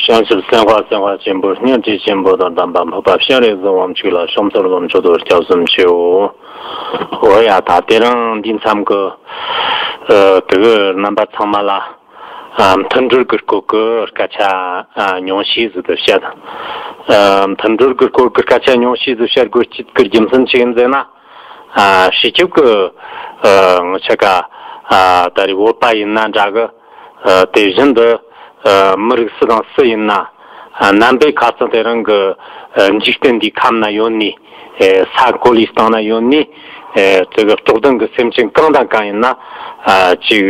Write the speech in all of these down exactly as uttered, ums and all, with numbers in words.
བྱང་ཆུབ་སེམས་དཔའ་སེམས་དཔའ་ཆེན་པོ་སྙིང་རྗེ་ཆེན་པོ་དང་ལྡན་པ་འཕགས་པ་སྤྱན་རས་གཟིགས་དབང་ཕྱུག་ལ་ཕྱག་འཚལ་ལོ། མཆོད་དོ་སྐྱབས་སུ་མཆིའོ། འོ་ཡ། ད་དེ་རིང་འདི་མཚམས་ཀྱི་ཨ་དེ་གི་རྣམ་པ་ཚང་མ་ལ་ཨ་མཐུན་སྒྲིལ་གྱི་སྐོར་གྱི་སྐད་ཆ་ཨ་ཉུང་ཤས་ཟིག་ཏུ་བཤད། ཨ་མཐུན་སྒྲིལ་གྱི་སྐོར་གྱི་སྐད་ཆ་ཉུང་ཤས་ཟིག་བཤད་དགོས་རྒྱུ་གི་རྒྱུ་མཚན་ཆི་ཡིན་ཟེར་ན། ཨ་སྤྱི་ཁྱབ་ཀྱི་ཨ་ང་ཆ་ག་ཨ་ད་རེས་བོད་པ་ཡིན་ན་འདྲ་གི། ཨ་དེ་བཞིན་དུ་ཨ་མི་རིགས་སུ་དང་སུ་ཡིན་ན། ཨ་ནང་པའི་ཁ་སང་དེ་རིང་གི་ཨ་འཇིག་རྟེན་འདིའི་ཁམས་ན་ཡོད་ནི། ཨ་ས་གོ་ལའི་སྟེང་ན་ཡོད་ནི། ཨ་དེ་གི་རྟོགས་ལྡན་གྱི་སེམས་ཅན་གང་དང་གང་ཡིན་ན། ཨ་ཅིག་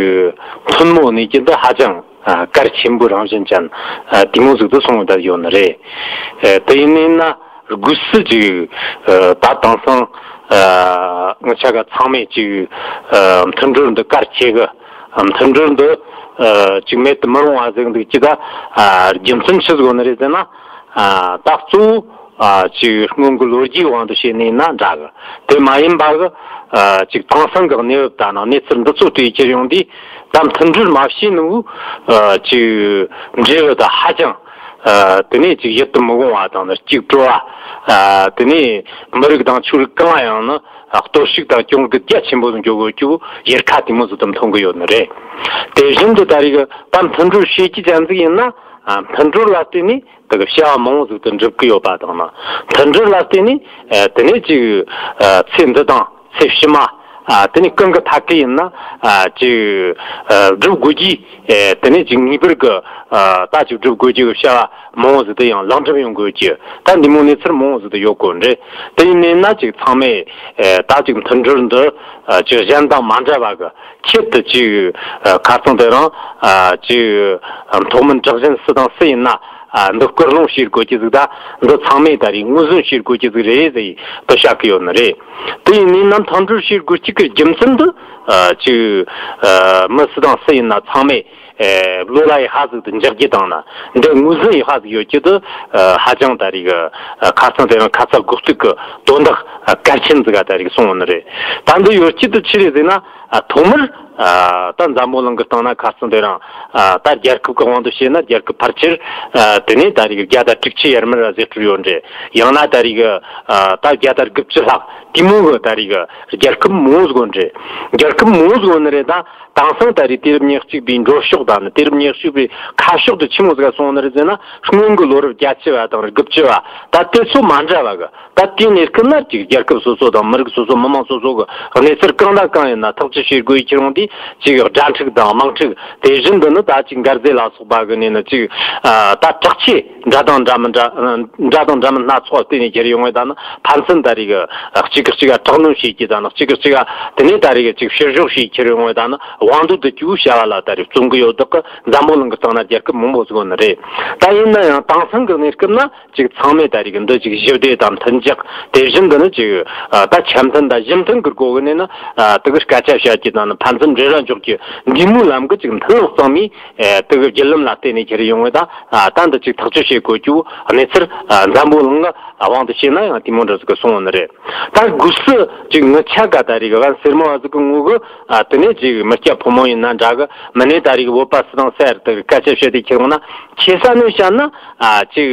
ཐུན་མོང་ནས་ཀྱི་འདི་ཧ་ཅང་ཨ་གལ་ཆེན་པོའི་རང་བཞིན་ཅན་ཨ་དེ་མོ་ཟིག་ཏུ་སོང་བསྡད་ཡོད་ནི་རེད། ཨ་དེ་ཡིན་ནི་ན། སྒོས་སུ་ཅིག་ཨ་ད་དེང་སང་ཨ་ང་ཆ་ག་ཚང་མས་ཅིག་ཨ་མཐུན་སྒྲིལ་འདི་གལ་ཆེ་གི། ཨ་མཐུན་སྒྲིལ་འདི་ཨ་ཅིག་མེད་དུ་མི་རུང་བ་ཟིག་འདུག་ཅི་ད། ཨ་རྒྱུ་མཚན་ཆི་ཟིག་ཡོད་ནི་རེད་ཟེར་ན། ཨ་ད་གཙོ་བོ་ཨ་ཅིག་སྔོན་གྱི་ལོ་རྒྱུས་དབང་དུ་བྱས་ནས་ན་འདྲ་གི། དེ་མ་ཡིན་པ་གི་ཨ་ཅིག་དེང་སང་གི་གནས་བབ་ད་ནང་གནས་ཚུལ་འདི་ཚོ་དུས་ཁྱེར་ཡོང་དུས། ད་མཐུན་སྒྲིལ་མ་བྱས་ནི་བོ་ཨ་ཅིག་འབྲས་བུ་ད་ཧ་ཅང་ཨ་དེ་ནས་ཅིག་ཡིད་དུ་མི་འོང་བ་དང་ནི་གཅིག་སྤྲོ་བ། ཨ་དེ་ནས་མི་རིགས་དང་ཆོས་ལུགས་གང་ལ་ཡང་ནི་ཨ་གཏོར་བཤིག་དང་གྱོང་གུད་རྒྱ་ཆེན་པོ་འགྲོ་དགོས་རྒྱུ་ཡལ་ག་དེ་མོ་ཟིག་ཏུ་མཐོང་གི་ཡོད་ནི་རེད། དེ་བཞིན་དུ་ད་རེས་ད་མཐུན་སྒྲིལ་བྱེད་ཀྱི་ཅན་ཟིག་ཡིན་ན། ཨ་མཐུན་སྒྲིལ་ལ་བརྟེན་ནས་དེ་གི་བྱ་བ་མང་བོ་ཟིག་ཏུ་འགྲུབ་ཀྱི་ཡོད་པ་དང་ནི། མཐུན་སྒྲིལ་ལ་བརྟེན་ནས་ཨ་དེ་ནས་ཅིག་ཨ་ཚེ་འདི་དང་ཚེ་ཕྱི་མ། ཨ་དེ་ནས་གང་གི་ཐད་ཀ་ཡིན་ན། ཨ་ཅིག་ཨ་སྒྲུབ་དགོས་ཀྱི། ཨ་དེ་ནས་ཅིག་ངེས་པར་གི་ཨ་ད་ཅིག་སྒྲུབ་དགོས་ཀྱི་བྱ་བ་མང་བོ་ཟིག་དེ་ཡང་ལེགས་འགྲུབ་ཡོང་དགོས་ཀྱི། ད་འདི་མོ་གནས་ཚུལ་མང་བོ་ཟིག་དེ་ཡོད་དགོས་རེད། དེ་ཡིན་ནས་ན་ཅིག་ཚང་མས་ཨ་ད་ཅིག་མཐུན་སྒྲིལ་འདི་ཨ་ཅིག་གཞན་དང་མ་འདྲ་བ་གི་ཆེད་དུ་ཅིག་ཨ་ཁ་སང་དེ་རིང་ཨ་ཅིག་ཨ་མཐོ་དམན་གྲགས་ཅན་སུ་དང་སུ་ཡིན་ན། ཨ་འདི་སྐུལ་སློང་བྱེད་དགོས་ཀྱི་ཟིག་ད། འདི་ཚང་མས་ད་རེས་ངོས་འཛིན་བྱེད་དགོས་ཀྱི་ཟིག་རེད་ཟེར་དུ་བཤད་གི་ཡོད་ནི་རེད། དེ་ཡིན་ནའི་ནམ་མཐུན་སྒྲིལ་བྱེད་དགོས་ཀྱི་གི་རྒྱུ་མཚན་འདི་ཨ་ཅིག་ཨ་མི་སུ་དང་སུ་ཡིན་ན་ཚང་མས་ཨ་བློ་ལ་ཡི་ཧ་ཟིག་ཏུ་འཇགས་རྒྱུ་དང་ན། འདི་ངོས་འཛིན་ཡི་ཧ་ཟིག་ཡོད་ཀྱི་དུ་ཨ་ཧ་ཅང་ད་རེས་གི་ཨ་ཁ་སང་དེ་རིང་ཁ་ཚ་དགོས་གཏུག་གི་དོན་དག་ཨ་གལ་ཆེན་ཟིག་ག་ད་རེས་གི་སོང་བ་ནི་རེད། ད་འདི་ཡོད་ཀྱི་དུ་ཆི་རེད་ཟེར་ན། ཨ་ཐོག་མར་ཨ་ད་འཛམ་བུ་གླིང་གི་སྟེང་ན་ཁ་སང་དེ་རིང་ཨ་ད་རྒྱལ་ཁབ་ཀྱི་དབང་དུ་བྱས་ན་རྒྱལ་ཁབ་ཕལ་ཆེར་ཨ་དེ་ནས་ད་རེས་བརྒྱ་དང་དྲུག་ཅུ་ཡར་མར་ཟེར་གྲུབ་ཡོད་འདྲ། ཡང་ན་ད་རེས་ཨ་ད་བརྒྱ་དང་དགུ་བཅུ་ལྷག་དེ་མོ་གི་ད་རེས་རྒྱལ་ཁབ་མང་བོ་ཟིག་ཡོད་འདྲ། རྒྱལ་ཁབ་མང་བོ་ཟིག་ཡོད་ནི་རེད་ད། དེང་སང་ད་རེས་དུས་རབས་ཉེར་གཅིག་པའི་འགྲོ་ཕྱོགས་དང་ནི་དུས་རབས་ཉེར་གཅིག་པའི་ཁ་ཕྱོགས་དེ་ཆི་མོ་ཟིག་ག་སོང་ནི་རེད་ཟེར་ན། སྔོན་གི་ལོ་རབས་བརྒྱད་ཅུ་བ་དང་དགུ་བཅུ་བ་ད་དེ་ཚོ་མ་འདྲ་བ་གི། ད་དེའི་གནས་སྐབས་ན་ཅིག་རྒྱལ་ཁབ་སོ་སོ་དང་མི་རིགས་སོ་སོ་མི་དམངས་སོ་སོ་གི་གནས་ཚུལ་གང་དང་གང་ཡིན་ན་ཐག་གཅོད་བྱེད་དགོས་ཡི་ཁྱེར་ཡོང་དུས་ཅིག་དགྲ་འཁྲུག་དང་དམག་འཁྲུག་དེ་བཞིན་དུ་ནི་ད་ཅིག་འགལ་རྫས་ལ་སོགས་པ་གི་ནས་ནི་ཅིག་ཨ་ད་དྲག་ཆས་འདྲ་དང་འདྲ་མི་འདྲ་འདྲ་དང་འདྲ་མི་སྣ་ཚོགས་བརྟེན་ནས་ཁྱེར་ཡོང་བས་ད་ནི་ཕན་ཚུན་ད་རེས་གི་གཅིག་གིས་གཅིག་ག་དྲག་གནོན་བྱེད་ཀྱི་ད་ནི་གཅིག་གིས་གཅིག་ག་དེ་ནས་ད་རེས་གི་ཅིག་ཕྱིར་ཞོག་བྱེད་ཁྱེར་ཡོང་བས་ད་ནི་དབང་སྡུད་དུ་བཅུག་བྱ་བ་ལ་ད་རེས་བརྩོན་གི་ཡོད་དག་གི། འཛམ་བུ་གླིང་གི་སྟེང་ན་རྒྱལ་ཁབ་མང་པོ་ཟིག་ཡོད་ནི་རེད། ད་ཡིན་ན་ཡང་དེང་སང་གི་གནས་སྐབས་ན། ཅིག་ཚང་མས་ད་རེས་ཀྱི་འདི་ཅིག་ཞི་བདེ་དང་མཐུན་འཇགས། དེ་བཞིན་དུ་ནི་ཅིག་ཨ་ད་འཆམ་མཐུན་དང་ཞི་མཐུན་གྱི་སྒོ་གི་ནས་ནི་ཨ་དེ་གི་སྐད་ཆ་བཤད་རྒྱུ་དང་ནི་ཕན་ཚུན་འབྲེལ་བ་འཇོག་རྒྱུ་འདི་མོའི་ལམ་གི་ཅིག་མཐུན་ལོག་གཙང་མའི་ཨ་དེ་གི་བརྒྱུད་ལམ་ལ་བརྟེན་ནས་ཁྱེར་ཡོང་བའི་ད་ཨ་ད་འདི་ཅིག་ཐག་གཅོད་བྱེད་དགོས་རྒྱུ་གནས་ཚུལ་ཨ་འཛམ་བུ་གླིང་གི་དབང་དུ་བྱས་ན་ཡང་དེ་མོ་འདྲ་ཟིག་གི་སོང་བ་ནི་རེད། ད་སྒོས་སུ་ཅིག་ངི་ཆ་ག་ད་རེས་ཀྱི་ང་སེར་མོ་བ་ཟིག་གི་ངོ་གི་ཨ་དེ་ནས་ཅིག་མི་སྐྱ་ཕོ་མོ་ཡིན་ན་འདྲ་གི། མི་ནས་ད་རེས་ཀྱི་བོད་པ་སུ་དང་སུ་ཡར་དེ་གི་སྐད་ཆ་བཤད་དེ་ཁྱེར་ཡོང་ན་ཁེ་ས་ནས་བཤད་ན། ཨ་ཅིག་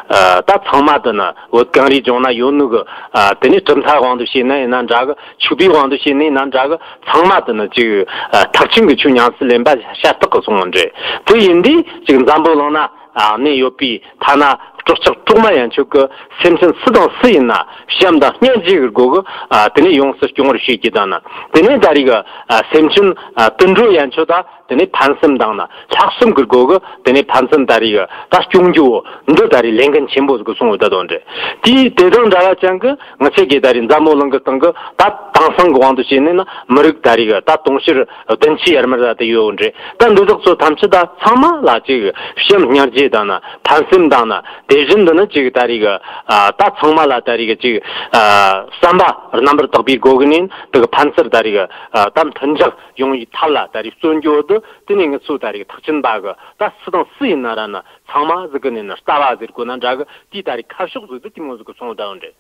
ཨ་ད་ཚང་མ་དེ་ནི་བོད་གངས་རིའི་ལྗོངས་ན་ཡོད་ནོ་གི། ཨ་དེ་ནས་གྲུབ་མཐའི་དབང་དུ་བྱས་ན་ཡིན་ན་འདྲ་གི། ཆོས་པའི་དབང་དུ་བྱས་ན་ཡིན་ན་འདྲ་གི། ཚང་མ་དེ་ནི་ཅིག་ཨ་ཐེག་ཆེན་གྱི་ཆོས་ཉམས་སུ་ལེན་པ་ཤ་སྟག་གི་སོང་བ་འདྲ། དེ་ཡིན་དུས་ཅིག་འཛམ་བུ་གླིང་ན་ཨ་གནས་ཡོད་པའི་ཐ་ན་སྲོག་ཆགས་གྲོག་མ་ཡན་ཆོད་ཀྱི་སེམས་ཅན་སུ་དང་སུ་ཡིན་ན་བྱམས་དང་སྙིང་རྗེ་གི་སྒོ་གི། ཨ་དེ་ནས་ཡོངས་སུ་སྐྱོང་བར་བྱེད་ཀྱི་དང་ན། དེ་ནས་ད་རེས་གི་ཨ་སེམས་ཅན་ཨ་དུད་འགྲོ་ཡན་ཆོད་དང་། དེ་ནས་ཕན་སེམས་དང་ན་ལྷག་བསམ་གྱི་སྒོ་གི། དེ་ནས་ཕན་ཚུན་ད་རེས་གི་ད་སྐྱོང་རྒྱུ་བོ་འདི་ད་རེས་ལས་འགན་ཆེན་པོ་ཟིག་གི་སོང་བ་ད་དོན་རེད། དེའི་དེ་དང་འདྲ་བ་ཅན་གི་ང་ཚོ་གི་ད་རེས་འཛམ་བུ་གླིང་གི་སྟེང་གི་ད་དེང་སང་གི་དབང་དུ་བྱས་ནས་ན་མི་རིགས་ད་རེས་གི་ད་དུང་ཕྱུར་བདུན་ཅུ་ཡར་མར་ད་དེ་ཡོད་འདྲ། ད་འདི་དག་ཚོ་ཐམས་ཅད་ད་ཚང་མ་ལ་ཅིག་བྱམས་སྙིང་རྗེ་དང་ན་ཕན་སེམས་དང་ན། དེ་བཞིན་དུ་ནི་ཅིག་ད་རེས་གི་ཨ་ད་ཚང་མ་ལ་ད་རེས་གི་ཅིག་ཨ་བསམ་པ་རྣམ་པར་དག་པའི་སྒོ་གི་ནས་དེ་གི་ཕན་ཚུན་ད་རེས་གི་ཨ་ད་མཐུན་འཇགས་ཡོང་བའི་ཐབས་ལ་ད་རེས་བརྩོན་རྒྱུ་དེ། དེ་ནས་ང་ཚོ་ད་རེས་གི་ཐེག་ཆེན་པ་གི་ད་སུ་དང་སུ་ཡིན་ན་ར་ན་ཚང་མ་ཟིག་གི་ནས་ན་ལྟ་བ་ཟེར་དགོས་ན་འདྲ་གི། དེའི་ད་རེས་ཁ་ཕྱོགས་ཟིག་དེ་དེ་མོ་ཟིག་གི་སོང་བ་ད་ཡོད་འདྲ།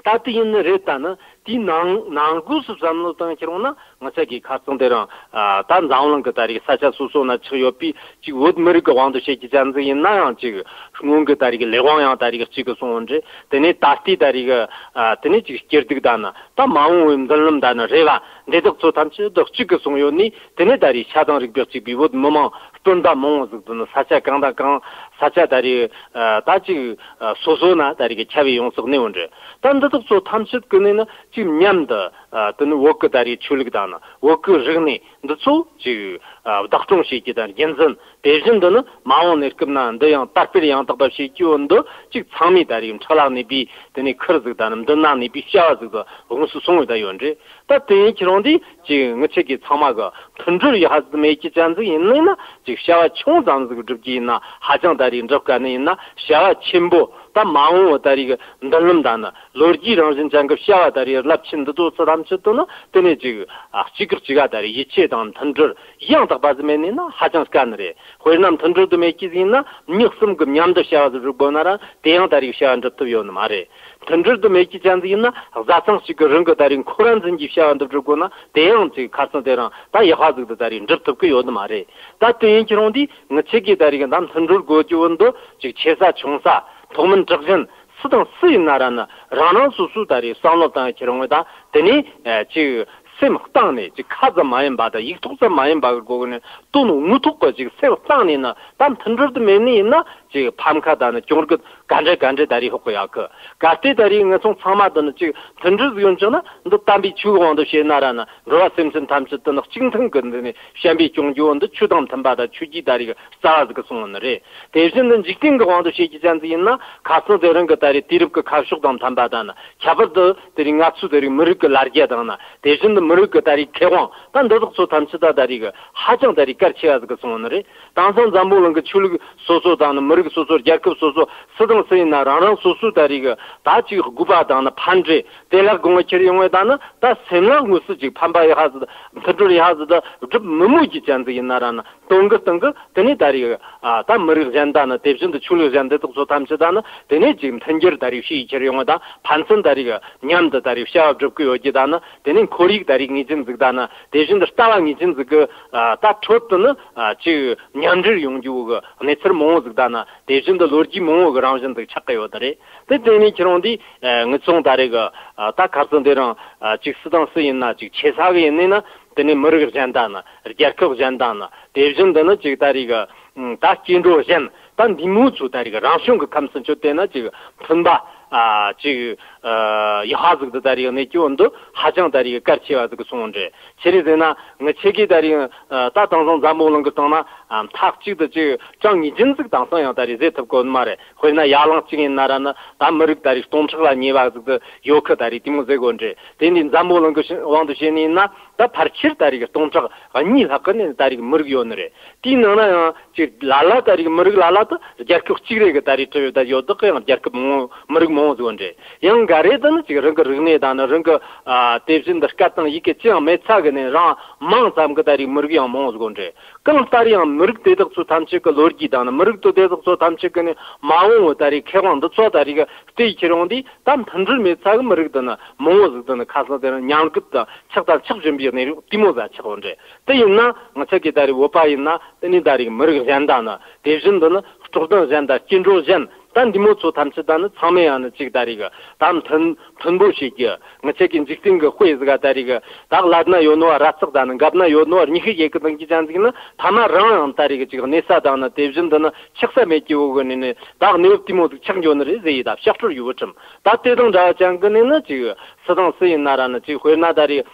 ད་དེ་ཡིན་ནི་རེད། ད་ནི་དེའི་ནང་ནང་སྒོས་སུ་བསམ་བློ་བཏང་ཁྱེར་འོང་ན། ང་ཚོ་གི་ཁ་རྩང་དེ་རིང་ཨ་ད་འཛམ་གླིང་གི་ད་རིག་ས་ཆ་སོ་སོ་ན་ཆགས་ཡོད་པའི་ཅིག་བོད་མི་རིགས་ཀྱི་དབང་དུ་བྱེད་ཀྱི་ཅན་ཟིག་ཡིན་ན་ཡང་། ཅིག་སྔོན་གྱི་ད་རིག་ལས་དབང་ཡང་ད་རིག་གཅིག་གི་སོང་བ་འདྲ། དེ་ནས་ད་ལྟའི་ད་རིག་ཨ་དེ་ནས་ཅིག་སྐྱིད་སྡུག་ད་ནི་ད་མ་འོངས་པའི་མདུན་ལམ་ད་ནི་རེ་བ་འདི་དག་ཚོ་ཐམས་ཅད་དག་གཅིག་གི་སོང་ཡོད་ནི། དེ་ནས་ད་རིག་ཆ་དང་རིག་པ་གཅིག་པའི་བོད་མི་མང་སྤུན་ཟླ་མང་བོ་ཟིག་ཏུ་ནི་ས་ཆ་གང་དང་གང་ས་ཆ་ད་རིག་ཨ་ད་ཅིག་ཨ་སོ་སོ་ན་ད་རིག་ཁྱབ་པའི་ཡོངས་སུ་གནས་བ་འདྲ། ད་འདི་དག་ཚོ་ཐམས་ཅད་ཀྱི་ནི་ནི་ཅིག་མཉམ་དུ་ཨ་དེ་ནི་བོད་ཀྱི་ད་རིག་ཆོས་ལུགས་དང་ནི་བོད་ཀྱི་རིག་གནས་འདི་ཚོ་ཅིག་ཨ་བདག་སྐྱོང་བྱེད་ཀྱི་དང་རྒྱུན་འཛིན། དེ་བཞིན་དུ་ནི་མ་འོངས་གནས་སྐབས་ན་འདི་ཡང་དར་སྤེལ་ཡང་དག་པ་བྱེད་རྒྱུ་འདི་ཅིག་ཚང་མས་ད་རིག་འཕྲུལ་ལ་གནས་པའི་དེ་ནི་ཁུར་ཟིག་དང་ནི་མདུན་ན་གནས་པའི་བྱ་བ་ཟིག་ཏུ་དངོས་སུ་སོང་བ་ད་ཡོད་འདྲ། ད་དེ་ཡིན་ཁྱེར་འོང་དུས་ཅིག་ང་ཚོ་གི་ཚང་མ་གི་མཐུན་སྒྲིལ་ཡག་ཟིག་མེད་ཀྱི་ཅན་ཟིག་ཡིན་ནི་ན། ཅིག་བྱ་བ་ཆུང་ཙམ་ཟིག་སྒྲུབ་ཀྱི་ཡིན་ན་ཧ་ཅང་ད་རིག་འགྲུབ་དཀའ་ནི་ཡིན་ན། བྱ་བ་ཆེན་པོ་ད་མ་འོངས་པ་ད་རིག་མདུན་ལམ་ད་ནི་ལོ་རྒྱུས་རང་བཞིན་ཅན་གྱི་བྱ་བ་ད་རིག་རླབས་ཆེན་འདི་ཚོ་ཚོ་ཐམས་ཅད་དུ་ནི་དེ་ནས་ཅིག་ཨ་གཅིག་གིས་གཅིག་ག་ད་རིག་ཡིད་ཆེས་དང་མཐུན་སྒྲིལ་ཡང་དག་པ་ཟིག་མེད་ནི་ན་ཧ་ཅང་དཀའ་ནི་རེད། དཔེར་ན་མཐུན་སྒྲིལ་དུ་མེད་ཀྱི་ཟིག་ཡིན་ན། མི་གསུམ་གྱིས་མཉམ་དུ་བྱ་བ་ཟིག་སྒྲུབ་དགོས་ན་ར་དེ་ཡང་ད་རིག་བྱ་བ་འགྲུབ་ཐུབ་ཡོད་ནི་མ་རེད། མཐུན་སྒྲིལ་དུ་མེད་ཀྱི་ཅན་ཟིག་ཡིན་ན། བཟའ་ཚང་གཅིག་གི་རང་གི་ད་རིག་ཁོ་རང་འཛིན་གྱི་བྱ་བ་འདི་སྒྲུབ་དགོས་ན་དེ་ཡང་ཅིག་ཁ་སང་དེ་རིང་ད་ཡག་པ་ཟིག་ཏུ་ད་རིག་འགྲུབ་ཐུབ་ཀྱི་ཡོད་ནི་མ་རེད། ད་དེ་ཡིན་ཁྱེར་འོང་དུས་ང་ཚོ་གི་ད་རིག་ད་མཐུན་སྒྲིལ་དགོས་རྒྱུ་བོ་འདི་ཅིག་ཆེ་ས་ཆུང་ས་མཐོ་དམན་གྲགས་ཅན་སུ་དང་སུ་ཡིན་ན་ར་ནི་རང་རང་སོ་སོའི་ད་རིག་བསམ་བློ་བཏང་ཁྱེར་འོང་ད་དེ་ནས་ཨ་ཅིག་སེམས་གཏིང་ནས་ཅིག་ཁ་ཙམ་མ་ཡིན་པ་དང་ཡིག་ཐོག་ཙམ་མ་ཡིན་པ་གི་སྒོ་ནས་དོན་དངོས་ཐོག་གི་ཅིག་སེམས་གཏིང་ནས་ནི་ད་མཐུན་སྒྲིལ་དུ་མེད་ནི་ཡིན་ན། ཅིག་ཕམ་ཁ་ད་ནི་གྱོང་གུད་ག་འདྲ་ག་འདྲ་ད་རིག་ཕོག་གི་ཡོད་གི། གལ་ཏེ་ད་རིག་ང་ཚོ་ཚང་མ་ད་ནི་ཅིག་མཐུན་སྒྲིལ་ཟིག་ཡོད་ཅིག་ན། འདི་དམ་པའི་ཆོས་དབང་དུ་བྱས་ན་ར་ནི་འགྲོ་བ་སེམས་ཅན་ཐམས་ཅད་ད་ནི་གཅིག་མཐུན་གི་འདི་ནས་བྱམས་པས་སྐྱོང་རྒྱུ་འདི་ཆོས་དང་མཐུན་པ་དང་ཆོས་ཀྱི་ད་རིག་རྩ་བ་ཟིག་གི་སོང་བ་ནི་རེད། དེ་བཞིན་དུ་འཇིག་རྟེན་གྱི་དབང་དུ་བྱེད་ཀྱི་ཅན་ཟིག་ཡིན་ན། ཁ་སང་དེ་རིང་གི་ད་རིག་དུས་རབས་ཀྱི་ཁ་ཕྱོགས་དང་མཐུན་པ་ད་ནི་ཁྱད་པར་དུ་དེ་རིག་ང་ཚོའི་དེ་རིག་མི་རིགས་ཀྱི་ལ་རྒྱ་དང་ནི། དེ་བཞིན་དུ་མི་རིགས་ཀྱི་ད་རིག་ཁེ་དབང་ད་འདི་དག་ཚོ་ཐམས་ཅད་ད་ད་རིག་ཧ་ཅང་ད་རིག་གལ་ཆེ་བ་ཟིག་གི་སོང་བ་ནི་རེད། དེང་སང་འཛམ་བུ་གླིང་གི་ཆོས་ལུགས་སོ་སོ་དང་ནི་མི་རིགས་སོ་སོ་རྒྱལ་ཁབ་སོ་སོ་སུ་དང་སུ་ཡིན་ན་རང་རང་སོ་སོའི་ད་རིག་ད་ཅིག་དགོས་པ་དང་ནི་ཕན་འབྲས་དེ་ལ་དགོངས་པ་ཁྱེར་ཡོང་བའི་ད་ནི་ད་སེམས་ལ་དངོས་སུ་ཅིག་ཕན་པ་ཡོད་ཧ་ཟིག་མཐུན་སྒྲིལ་ཡོད་ཧ་ཟིག་ད་སྒྲུབ་མི་མོས་ཀྱི་ཅན་ཟིག་ཡིན་ན་ར་ནི་དོན་གི་སྟེང་གི་དེ་ནས་ད་རིག་ཨ་ད་མི་རིགས་གཞན་ད་ནི་དེ་བཞིན་དུ་ཆོས་ལུགས་གཞན་དེ་དག་ཚོ་ཐམས་ཅད་ད་ནི་དེ་ནས་ཅིག་མཐུན་འགྱུར་ད་རིག་བྱེད་ཁྱེར་ཡོང་བ་དང་ཕན་ཚུན་ད་རིག་མཉམ་དུ་ད་རིག་བྱ་བ་སྒྲུབ་ཀྱི་ཡོད་ཀྱི་ད་ནི། དེ་ནས་ཁོར་ཡུག་ད་རིག་ངེས་ཅན་ཟིག་ད་ནི་དེ་བཞིན་དུ་ལྟ་བ་ངེས་ཅན་ཟིག་གི་ཨ་ད་ཁྲོད་དུ་ནི་ཨ་ཅིག་མཉམ་འབྲེལ་ཡོང་རྒྱུ་གི་གནས་ཚུལ་མང་བོ་ཟིག་ད་ནི་དེ་བཞིན་དུ་ལོ་རྒྱུས་མང་བོ་གི་རང་བཞིན་ཟིག་ཆགས་ཀྱི་ཡོད་ད་རེད། དེ་དེ་ནས་ཁྱེར་འོང་དུས་ཨ་ངེད་ཚོ་ད་རེས་གི་ཨ་ད་ཁ་སང་དེ་རིང་ཨ་ཅིག་སུ་དང་སུ་ཡིན་ན་ཅིག་ཆེ་ས་གི་ཡིན་ནི་ན། དེ་ནས་མི་རིགས་གཞན་དང་ནི་རྒྱལ་ཁབ་གཞན་དང་ནི་དེ་བཞིན་དུ་ནི་ཅིག་ད་རེས་གི་ད་སྐྱེ་འགྲོ་གཞན་ད་འདི་མོ་ཚོ་ད་རེས་གི་རང་བྱུང་གི་ཁམས་སུ་འཆོལ་དེ་ན་ཅིག་མཐུན་པ་ཨ་ཅིག་ཨ་ཡག་པ་ཟིག་ཏུ་ད་རེས་གནས་ཀྱི་འོན་དུ་ཧ་ཅང་ད་རེས་གལ་ཆེ་བ་ཟིག་གི་སོང་འདྲ། ཆི་རེད་ཟེར་ན་ང་ཆེ་གི་ད་རེས་ད་དེང་སང་འཛམ་བུ་གླིང་གི་སྟེང་ན་མཐའ་གཅིག་ཏུ་ཅིག་གྲངས་ངེས་ཅན་ཟིག་དེང་སང་ཡང་ད་རེས་ཟེར་ཐུབ་གོ་ནི་མ་རེད། དཔེར་ན་ཡར་ལངས་གཅིག་ཡིན་ན་ར་ནི་ད་མི་རིགས་ད་རེས་སྟོང་ཕྲག་ལ་ཉེ་བ་ཟིག་ཏུ་ཡོད་ཁི་ད་རེས་དེ་མོ་ཟེར་གོ་འདྲ། དེ་འདི་འཛམ་བུ་གླིང་གི་དབང་དུ་བྱས་ནས་ཡིན་ན་ད་ཕལ་ཆེར་ད་རེས་སྟོང་ཕྲག་གཉིས་ལྷག་གི་ནས་ད་རེས་མི་རིགས་ཡོད་ནི་རེད། དེའི་ནང་ན་ཡང་ཅིག་ལ་ལ་ད་རེས་མི་རིགས་ལ་ལ་དུ་རྒྱལ་ཁབ་གཅིག་རེ་གི་ད་རེས་གྲུབ་ཡོད་ད་ཡོད་དག་གི་ཡང་རྒྱལ་ཁབ་མང་བོ་མི་རིགས་མང་བོ་ཟིག་འདྲ། ཡང་འགའ་རེ་དུ་ནི་ཅིག་རང་གི་རིག་གནས་དང་ནི་རང་གི་ཨ་དེ་བཞིན་དུ་སྐད་དང་ཡི་གེ་ཅི་ཡང་མེད་ཚ་གི་ནས་རང་མིང་ཙམ་གི་ད་རེས་མི་རིགས་ཡང་མང་བོ་ཟིག་འདྲ། གང་ལྟར་ཡང་མི་རིགས་དེ་དག་ཚོ་ཐམས་ཅད་ཀྱི་ལོ་རྒྱུས་དང་ནི་མི་རིགས་དེ་དག་ཚོ་ཐམས་ཅད་ཀྱི་ནི་མ་འོངས་བོ་ད་རེས་ཁེ་དབང་འདི་ཚོ་ད་རེས་གི་བལྟས་ཁྱེར་འོང་དུས་ད་མཐུན་སྒྲིལ་མེད་ཚ་གི་མི་རིགས་དུ་ནི་མང་བོ་ཟིག་དུ་ནི་ཁ་སང་དེ་རིང་ཉམས་རྒུད་དང་ཆགས་དང་ཆགས་བཞིན་པའི་གནས་རིགས་དེ་མོ་ཟིག་ཆགས་འོང་འདྲ། དེ་ཡིན་ན་ང་ཚོ་གི་ད་རེས་བོད་པ་ཡིན་ན་དེ་ནི་ད་རེས་མི་རིགས་གཞན་དང་ནི་དེ་བཞིན་དུ་ནི་སྲོག་ལྡན་གཞན་དང་སྐྱེ་འགྲོ་གཞན་ད་འདི་མོ་ཚོ་ཐམས་ཅད་ད་ནི་ཚང་མས་ཡང་ནི་ཅིག་ད་རེས་གི་ད་མཐུན་མཐུན་པོ་བྱེད་རྒྱུ། ང་ཚོ་གི་འཇིག་རྟེན་གི་དཔེ་ཟིག་ག་ད་རེས་གི་ད་ཀླད་ན་ཡོད་ནོ་ར་ཙག་ད་ནི་རྒད་ན་ཡོད་ནོ་ར་ཉི་ཤུ་ཡེ་གི་དང་གི་ཅན་ཟིག་ནི་ཐ་མ་རང་ཡང་ད་རེས་གི་ཅིག་གནས་ས་དང་ནི་དེ་བཞིན་དུ་ནི་ཆགས་ས་མེད་ཀྱི་འོག་གི་ནི་ནི་ད་གནས་བབ་དེ་མོ་ཟིག་ཆགས་འགྱོ་ནི་རེད་ཟེར་ཡི་ད་ཕྱག་སྤྲོར་ཡོད་བུ་ཁྲིམས། ད་དེ་དང་འདྲ་བ་ཅན་གི་ནི་ནི་ཅིག་སུ་དང་སུ་ཡིན་ན་ར་ནི་ཅིག་དཔེར་ན་ད་རེས་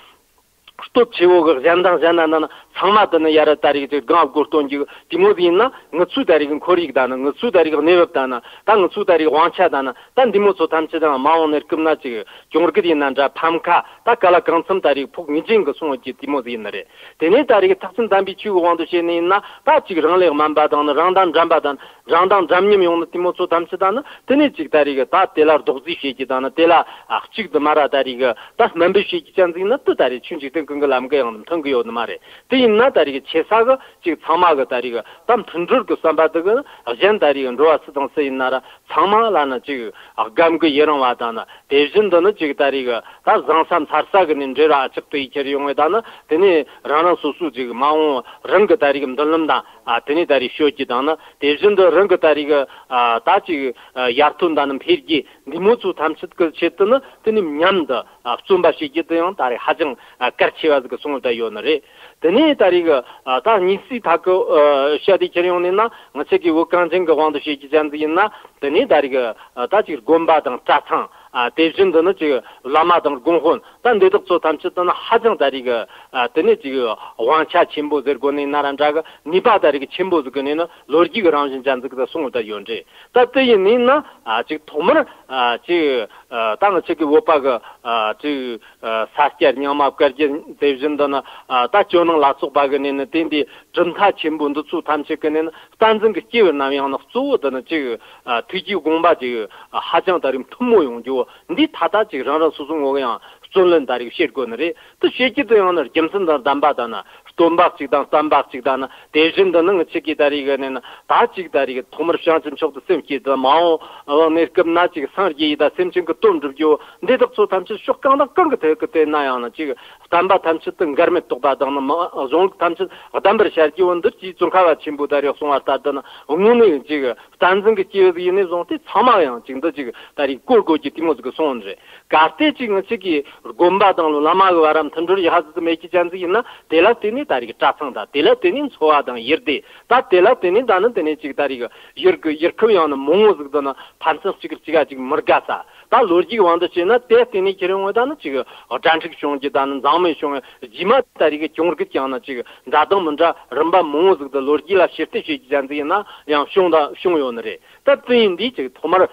སྟོབས་ཆེ་བོ་གི་གཞན་དང་གཞན་ན་ན་ཚང་མ་དེ་ནི་ཡ་ར་ད་རེས་ཀྱི་གང་ཨ་སྒོར་སྟོན་རྒྱུ་དེ་མོ་ཟིག་ཡིན་ན་ང་ཚོའི་ད་རེས་ཀྱི་ཁོར་ཡུག་དང་ནི་ང་ཚོའི་ད་རེས་ཀྱི་གནས་བབ་དང་ནི་ད་ང་ཚོའི་ད་རེས་དབང་ཆ་དང་ནི་ད་འདི་མོ་ཚོ་ཐམས་ཅད་དང་མ་འོངས་ནས་སྐུབ་ན་ཅིག་གྱོང་གུད་ཡིན་ན་འདྲ་ཕམ་ཁ་ད་ག་ལ་གང་འཚམ་ད་རེས་ཕོག་ངེས་ཅན་གི་སོང་ཡོད་ཀྱི་དེ་མོ་ཟིག་ཡིན་ནི་རེད། དེ་ནས་ད་རེས་ཀྱི་ཐེག་ཆེན་དམ་པའི་ཆོས་ཀྱི་དབང་དུ་བྱས་ནས་ཡིན་ན་ད་ཅིག་རང་ལས་དམན་པ་དང་ནི་རང་དང་འགྲན་པ་དང་རང་དང་འདྲ་མཉམ་ཡོང་ནི་དེ་མོ་ཚོ་ཐམས་ཅད་དང་ནི་དེ་ནས་ཅིག་ད་རེས་ཀྱི་ད་དེ་ལ་རྡོག་རྫིས་བྱེད་ཀྱི་དང་ནི་དེ་ལ་ཨ་གཅིག་ཏུ་མ་ར་ད་རེས་ཀྱི་ད་དམའ་འབེབས་བྱེད་ཀྱི་ཅན་ཟིག་ནི་དེ་ད་རེས་ཆོས་འཇིག་རྟེན་ཀུན་གྱི་ལམ་ཀ་ཡང་མཐུན་གི་ཡོད་ནི་མ་རེད། དེ་ཡིན་ ཡིན་ན་ད་རེས་ཆེ་ས་གི་ཅིག་ཚང་མ་གི་ད་རེས་ད་མཐུན་སྒྲིལ་གི་བསམ་པ་དེ་གི་གཞན་ད་རེས་འགྲོ་བ་སུ་དང་སུ་ཡིན་ན་ར་ཚང་མ་ལ་ནི་ཅིག་སྒམ་གི་ཡི་རང་བ་དང་ནི་དེ་བཞིན་དུ་ནི་ཅིག་ད་རེས་ད་བཟང་ས་འཚར་ས་གི་ནི་འབྲེལ་བ་ཨ་ཅག་ཏུ་ཡི་ཁྱེར་ཡོང་བའི་ད་ནི་དེ་ནས་རང་རང་སོ་སོ་ཅིག་མ་འོངས་རང་གི་ད་རེས་མདུན་ལམ་དང་ཨ་དེ་ནས་ད་རེས་ཤོད་ཀྱི་དང་ནི་དེ་བཞིན་དུ་རང་གི་ད་རེས་ཨ་ད་ཅིག་ཡར་ཐོན་དང་ནི་འཕེལ་རྒྱས་འདི་མོ་ཚོ་ཐམས་ཅད་ཀྱི་ཆེད་དུ་ནི་དེ་ནི་མཉམ་དུ་ཨ་བརྩོན་པ་བྱེད་རྒྱུ་དེ་ཡང་ད་རེས་ཧ་ཅང་ཨ་གལ་ཆེ་བ་ཟིག་གི་སོང་བསྡད་ཡོད་ནི་རེད། དེ་ནས་ད་རེས་ཨ་ད་གཉིས་སྲིད་ཐག་གི་ཨ་བཤད་དེ་ཁྱེར་ཡོང་ནས་ན་ང་ཚོ་གི་བོད་གངས་ཅན་གི་དབང་དུ་བྱེད་རྒྱུ་ཅན་ཟིག་ཡིན་ན་དེ་ནས་ད་རེས་ཨ་ད་ཅིག་དགོན་པ་དང་གྲྭ་ཚང་ཨ་དེ་བཞིན་དུ་ནི་ཅིག་བླ་མ་དང་དགོན་དཔོན་ད་འདི་དག་ཚོ་ཐམས་ཅད་དུ་ནི་ཧ་ཅང་ད་རེས་ཨ་དེ་ནས་ཅིག་དབང་ཆ་ཆེན་པོ་ཟེར་དགོས་ནས་ན་ར་འདྲ་གི་ནུས་པ་ད་རེས་ཆེན་པོ་ཟིག་གི་ནས་ནི་ལོ་རྒྱུས་ཀྱི་རང་བཞིན་ཅན་ཟིག་ཏུ་སོང་བསྡད་ཡོད་རེད། ད་དེ་ཡིན་ནི་ན་ཨ་ཅིག་ཐོག་མར་ཨ་ཅིག་ཨ་ད་ང་ཚོ་གི་བོད་པ་གི་ཨ་ཅིག་ཨ་ས་སྐྱ་རྙིང་མ་བཀའ་བརྒྱུད་དེ་བཞིན་དུ་ནི་ཨ་ད་ཇོ་ནང་ལ་སོགས་པ་གི་ནས་ནི་དེ་འདི་གྲུབ་མཐའ་ཆེན་པོ་འདི་ཚོ་ཐམས་ཅད་གི་ནས་ནི་བསྟན་འཛིན་གི་སྐྱེས་བུ་རྣམས་ཡང་ནི་གཙོ་བོ་དུ་ནི་ཅིག་ཨ་ཐུགས་ཀྱི་དགོངས་པ་ཅིག་ཧ་ཅང་ད་རིང་ཐུན་མོང་ཡོང་རྒྱུ་འདི་ད་ལྟ་ཅིག་རང་རང་སོ་སོ་ངོ་གི་ཡང་བརྩོན་ལེན་ད་རིག་བྱེད་དགོས་ནི་རེད། དེ་བྱེད་ཀྱི་དུ་ཡང་ནི་རྒྱུ་མཚན་དང་ལྡན་པ་དང་ནི་སྟོན་པ་གཅིག་དང་བསྟན་པ་གཅིག་དང་ནི་དེ་བཞིན་དུ་ནི་ངི་ཆེ་གི་ད་རིག་གི་ནི་ནི་ད་གཅིག་ད་རིག་ཐོག་མར་བྱང་ཆུབ་མཆོག་ཏུ་སེམས་བསྐྱེད་དུ་མ་འོངས་གནས་སྐབས་ན་གཅིག་སངས་རྒྱས་ཡི་དང་སེམས་ཅན་གྱི་དོན་སྒྲུབ་རྒྱུ་འདི་དག་ཚོ་ཐམས་ཅད་ཕྱོགས་གང་དང་གང་གི་ཐད་ཀྱི་དེ་ན་ཡང་ནི་གཅིག་བསྟན་པ་ཐམས་ཅད་དུ་འགལ་མེད་རྟོགས་པ་དང་ནི་མ་གཞུང་ལུགས་ཐམས་ཅད་བདམས་པར་བྱ་རྒྱུ་འདིར་གྱིས་ཙོང་ཁ་བ་ཆེན་པོ་ད་རིག་གསུང་བ་ལྟར་དུ་ནི་དངོས་གནས་གཅིག་བསྟན་འཛིན་གྱི་སྐྱེས་བུ་ཡིན་ནས་བཟུང་སྟེ་ཚང་མ་ཡང་ཅིག་འདི་ཅིག་ད་རེས་བཀོལ་དགོས་ཀྱི་དེ་མོ་ཟིག་གི་སོང་རེད། གལ་ཏེ་ཅིག་ང་ཅིག་གིས་དགོན་པ་དང་བླ་མ་གི་བར་མཐུན་སྒྲིལ་ཡག་ཟིག་མེད་ཀྱི་ཅན་ཟིག་ཡིན་ན་དེ་ལ་བརྟེན་ནས་ད་རེས་གྲྭ་ཚང་དང་དེ་ལ་བརྟེན་ནས་འཚོ་བ་དང་ཡུལ་སྡེ་ད་དེ་ལ་བརྟེན་ནས་ད་ནི་དེ་ནས་ཅིག་ད་རེས་ཡུལ་གི་ཡུལ་ཁམས་ཡང་ནི་མང་བོ་ཟིག་ཏུ་ནི་ཕན་ཚུན་གཅིག་གིས་གཅིག་ག་ཅིག་མི་དགའ་ས་ད་ལོ་རྒྱུས་དབང་དུ་བྱས་ན་དེ་བརྟེན་ནས་ཁྱེད་རང་ངོ་ད་ནི་ཅིག་དགྲ་འཁྲུག་བྱུང་རྒྱུ་ད་ནི་མཛངས་མི་བྱུང་རྒྱུ་རྗེས་མ་ད་རེས་གི་གྱོང་གུད་ཀྱང་ནི་ཅིག་འདྲ་དང་མི་འདྲ་རིམ་པ་མང་བོ་ཟིག་ཏུ་ལོ་རྒྱུས་ལ་ཕྱིར་བལྟས་བྱེད་ཀྱི་ཅན་ཟིག་ཡིན་ན་ཡང་བྱུང་ད་བྱུང་ཡོད་ནི་རེད། ད་དེ་ཡིན་དུས་ཅིག་ཐོག་མར་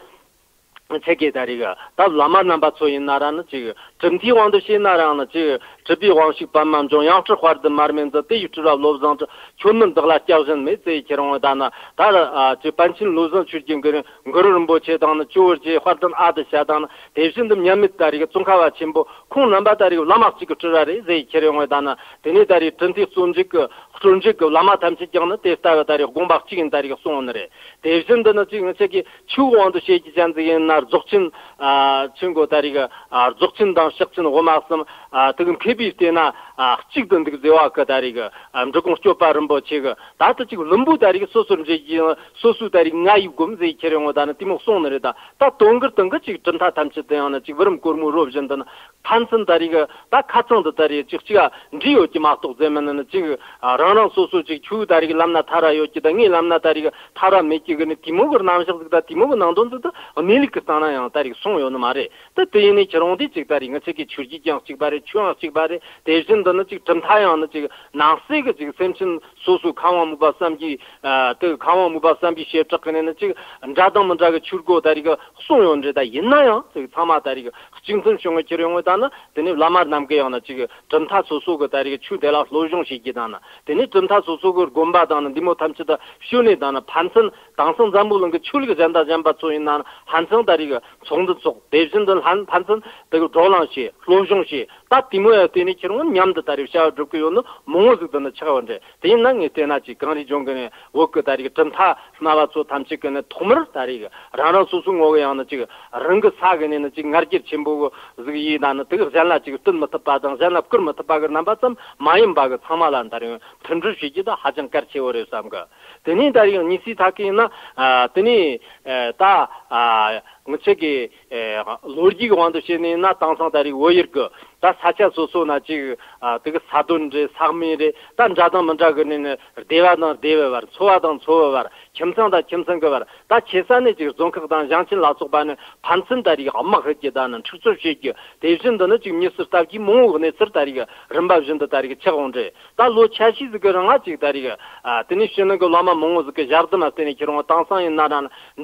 ཆེ་གེ་ད་རེས་གི་ད་བླ་མ་རྣམ་པ་ཚོ་ཡིན་ན་ར་ནི་ཅིག་གྲུབ་མཐའི་དབང་དུ་བྱས་ན་རང་ནི་ཅིག་གྲུབ་པའི་དབང་ཕྱུག་པདྨ་འབྱུང་ཡང་སྤྲུལ་དཔལ་ལྡན་མར་མེ་མཛད་དེ་ཡི་སྤྲུལ་བ་བློ་བཟང་ཁྱོད་ནི་བདག་ལ་སྐྱབས་གཞན་མེད་ཟེར་ཁྱེད་རང་ད་ནི་ད་ར་ཅིག་པཎ་ཆེན་བློ་བཟང་ཆོས་རྒྱན་གྱི་གུ་རུ་རིན་པོ་ཆེ་དང་ནི་ཇོ་བོ་རྗེ་དཔལ་ལྡན་ཨ་ཏི་ཤ་དང་ནི་དེ་བཞིན་དུ་མཉམ་མེད་ད་རེས་གི་ཙོང་ཁ་བ་ཆེན་པོ་ཁོང་རྣམ་པ་ད་རེས་བླ་མ་གཅིག་གི་སྤྲུལ་བ་རེད་ཟེར་ཁྱེར་ཡོང་བས་ད་ནི་དེ་ནས་ད་རེས་གྲུབ་མཐའི་སྤྱོད་འཇུག་གི་སྤྲུལ་འཇུག་གི་བླ་མ་ཐམས་ཅད་ཀྱང་ནི་དེ་ལྟ་བུ་ད་རེས་དགོངས་པ་གཅིག་ཡིན་ད་རེས་གི་གསུངས་ནི་རེད། དེ་བཞིན་དུ་ནི་གཅིག་ང་ཚོ་གི་ཆོས་དབང་དུ་བྱེད་ཀྱི་ཅན་ཟིག་ཡིན་ན་རྫོགས་ཆེན་ཨ་ཆོས་གོ་ད་རེས་གི་ཨ་རྫོགས་ཆེན་དང་ཕྱག་ཆེན་དབུ་མ་གསུམ་ཨ་དེ་གི་མཁས་པའི་སྟེང་ན་ཨ་གཅིག་ཏུ་འདུག་ཟེར་བ་གི་ད་རེས་གི་ཨ་འབྲི་གུང་སྐྱོབ་པ་རིན་པོ་ཆེ་གི་ད་ལྟ་ཅིག་ལུམ་བུ་ད་རེས་སོ་སོར་འདྲེས་ཀྱི་སོ་སོའི་ད་རེས་ང་ཡི་སྒོམ་ཟེར་ཁྱེར་ཡོང་བ་ད་ནི་དེ་མོ་གསུངས་ནི་རེད། ད་ད་དོན་གྱི་སྟེང་གི་ཅིག་གྲུབ་མཐའ་ཐམས་ཅད་དུ་ཡང་ནི་ཅིག་བུ་རམ་གོར་མོའི་རོ་བཞིན་དུ་ནི་ཕན་ཚུན་ད་རེས་གི་ད་ཁ་ཚང་དུ་ད་རེས་ཅིག་གཅིག་ག་འདྲིས་ཡོད་ཀྱི་མ་གཏོགས་ཟེར་མིན་ནི་ཅིག་རང་རང་སོ་སོ་ཅིག་ཁྱོའི་ད་རེས་གི་ལམ་ན་ཐར་བ་ཡོད་ཀྱི་ད་ངའི་ལམ་ན་ད་རེས་གི་ཐར་བ་མེད་ཀྱི་གི་ནི་དེ་མོ་གི་རྣམ་གཞག་ཟིག་ད་དེ་མོ་གི་ནང་དོན་ཟིག་ད་གནས་ལུགས་ཀྱི་སྟེང་ན་ཡང་ད་རེས་གསུངས་ཡོད་ནི་མ་རེད། ད་དེ་ཡིན་ནི་ཁྱེད་རང་འདི་ཅིག་ད་རེས་ང་ཚོ་གི་ཆོས་བརྒྱུད་ཀྱང་གཅིག་པ་རེད། ཆོས་ཡང་གཅིག་པ་རེད། དེ་བཞིན་དུ་ནི་ཅིག་གྲུབ་མཐའ་ཡང་ནི་ཅིག་ནང་གསེས་གི་ཅིག་སེམས་ཅན་སོ་སོའི་ཁམས་དབང་མོས་པ་བསམ་གྱིས་ཨ་དེ་ཁམས་དབང་མོས་པ་བསམ་གྱིས་བྱེ་བྲག་གི་ནས་ནི་ཅིག་འདྲ་དང་མི་འདྲ་གི་ཆོས་སྒོ་ད་རེས་གི་གསུངས་ཡོད་འདྲ། ད་ཡིན་ན་ཡང་ཅིག་ཚང་མ་ད་རེས་གི་གཅིག་མཐུན་བྱུང་གི་ཁྱེར་ཡོང་གི་ད་ནི་དེ་ནས་བླ་མ་རྣམས་ཀྱི་ཡང་ན་ཅིག་གྲུབ་མཐའ་སོ་སོ་གི་ད་རེས་གི་ཆོས་དེ་ལ་སློབ་སྦྱོང་བྱེད་ཀྱི་ད་ནི་དེ་ནས་གྲུབ་མཐའ་སོ་སོ་གི་དགོན་པ་དང་ནི་འདི་མོ་ཐམས་ཅད་ད་ཤོད་ནས་ད་ནི་ཕན་ཚུན་དེང་སང་འཛམ་བུ་གླིང་གི་ཆོས་ལུགས་གཞན་དང་གཞན་པ་ཚོ་ཡིན་ན་ནི་ཕན་ཚུན་ད་རེས་གི་ཚོགས་འདུ་ཚོགས། དེ་བཞིན་དུ་ལྷན་ཕན་ཚུན་དེ་གི་བགྲོ་གླེང་བྱེད། སློབ་སྦྱོང་བྱེད། ད་དེ་མོ་ཡང་བལྟས་ནས་ཁྱེད་རང་མཉམ་དུ་ད་རེས་བྱ་བ་སྒྲུབ་གི་ཡོད་ནི་མང་བོ་ཟིག་ད་ནི་ཆགས་པ་འདྲ། དེ་ཡིན་ན་ངས་བལྟས་ན་ཅིག་གངས་རིའི་ལྗོངས་ཀྱི་ནས་བོད་ཀྱི་ད་རེས་གྲུབ་མཐའ་སྨྲ་བ་ཚོ་ཐམས་ཅད་ཀྱི་ནས་ཐོག་མར་ད་རེས་རང་རང་སོ་སོའི་ངོ་གི་ཡང་ན་ཅིག་རང་གི་ས་གི་ནས་ནི་ཅིག་ང་རྒྱལ་ཆེན་པོ་ཟིག་ཡིན་ན་ནི་དེ་གི་གཞན་ལ་ཅིག་སྟོན་མི་ཐུབ་པ་དང་གཞན་ལ་བཀུར་མི་ཐུབ་པ་གི་རྣམ་པ་ཙམ་མ་ཡིན་པ་གི་ཚང་མ་ལ་ད་རེས་མཐུན་སྒྲིལ་བྱེད་རྒྱུ་ད་ཧ་ཅང་གལ་ཆེ་བོ་རེད་བསམ་གི། དེ་ནས་ད་རེས་གཉིས་སྲིད་ཐག་གི་ཡིན་ན་ཨ་དེ་ནས་ཨ་ད་ཨ་ང་ཚོ་གི་ཨེ་ལོ་རྒྱུས་ཀྱི་དབང་དུ་བྱས་ནས་ན་དེང་སང་ད་རེས་བོད་ཡུལ་གྱི་ད་ས་ཆ་སོ་སོ་ན་ཅིག་ཨ་དེ་གི་ས་དོན་རེད། ས་མིང་རེད། ད་འདྲ་དང་མི་འདྲ་གི་ནས་ནི་སྡེ་བ་དང་སྡེ་བའི་བར། ཚོ་བ་དང་ཚོ་བའི་བར། ཁྱིམ་ཚང་དང་ཁྱིམ་ཚང་གི་བར། ད་ཆེ་ས་ནས་ཅིག་རྫོང་ཁག་དང་ཞིང་ཆེན་ལ་སོགས་པ་ནི་ཕན་ཚུན་ད་རེས་དམག་ཧད་ཀྱི་ད་ནི་འཁྲུག་རྩོད་བྱེད་ཀྱི། དེ་བཞིན་དུ་ནི་ཅིག་མི་སུ་སྟབས་ཀྱིས་མང་བོ་གནས་ཚུལ་ད་རེས་རིམ་པ་བཞིན་དུ་ད་རེས་ཆགས་འོང་རེད། ད་ལོ་ཆ་ཤས་ཟིག་གི་རིང་ང་ཅིག་ད་རེས་ཨ་དེ་ནས་ཕྱི་ནང་གི་བླ་མ་མང་བོ་ཟིག་གི་ཞབས་རྡུལ་ན་བརྟེན་ནས་ཁྱེད་རང་དེང་སང་ཡིན་ན་ར་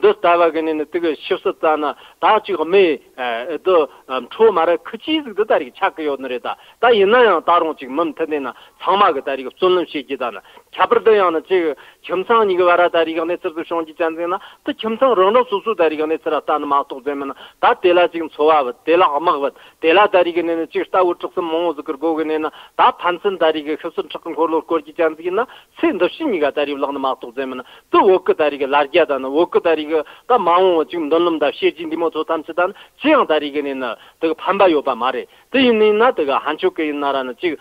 འདི་ལྟ་བ་གི་ནས་ནི་དེ་གི་ཆབ་སྲིད་ད་ནི་ད་ཅིག་མི། ཨ་དུ་ཨ་ཁྲོ་མ་ར་ཁུ་ཆི་ཟིག་དུ་ད་རིག་ཆགས་གི་ཡོད་ནི་རེད། ད་ད་ཡིན་ན་ཡང་ད་རུང་ཅིག་མུ་མཐུད་ནས་ན་ཚང་མ་གི་ད་རིག་བརྩོན་ལེན་བྱེད་ཀྱི་ད་ན། ཁྱད་པར་དུ་ཡང་ན་ཅིག་ཁྱིམ་ཚང་གཉིས་ཀྱི་བར་ད་རིག་གནས་ཚུལ་དུ་བྱུང་གི་ཅན་ཟིག་ན་དུ་ཁྱིམ་ཚང་རང་རང་སོ་སོ་ད་རིག་གནས་ཚུལ་ལྟ་ན་མ་གཏོགས་ཟེར་མིན་ན། ད་དེ་ལ་ཅིག་འཚོ་བ་བུད། དེ་ལ་དམག་བུད། དེ་ལ་ད་རིག་གནས་ནི་ཅིག་ལྟ་བུ་དྲག་སུ་མང་བོ་ཟིག་གི་སྒོ་གི་ནས་ན། ད་ཕན་ཚུན་ད་རིག་གི་ཤི་གསོན་ཁྲག་གི་འཁོར་ལོ་བསྐོར་གྱི་ཅན་ཟིག་ཡིན་ན། ཚེ་འདི་ཕྱི་གཉིས་ཀ་ད་རིག་ལག་ན་མ་གཏོགས་ཟེར་མིན་ན། དུ་བོད་ཀྱི་ད་རིག་གི་ལ་རྒྱ་ད་ནི་བོད་ཀྱི་ད་རིག་གི་ད་མ་འོངས་པ་ཅིག་མདུན་ལམ་ད་བཤད་ཀྱི་འདི་མོ་ཚོ་ཐམས་ཅད་ད་ནི་ཅི་ཡང་ད་རིག་གི་ནས་ན་དུ་གི་ཕན་པ་ཡོད་པ་མ་རེད། དེ་ཡིན་ནས་ན་དུ་གི་ཕན་ཆོད་གི་ཡིན་ན་ར་ནི་ཅིག་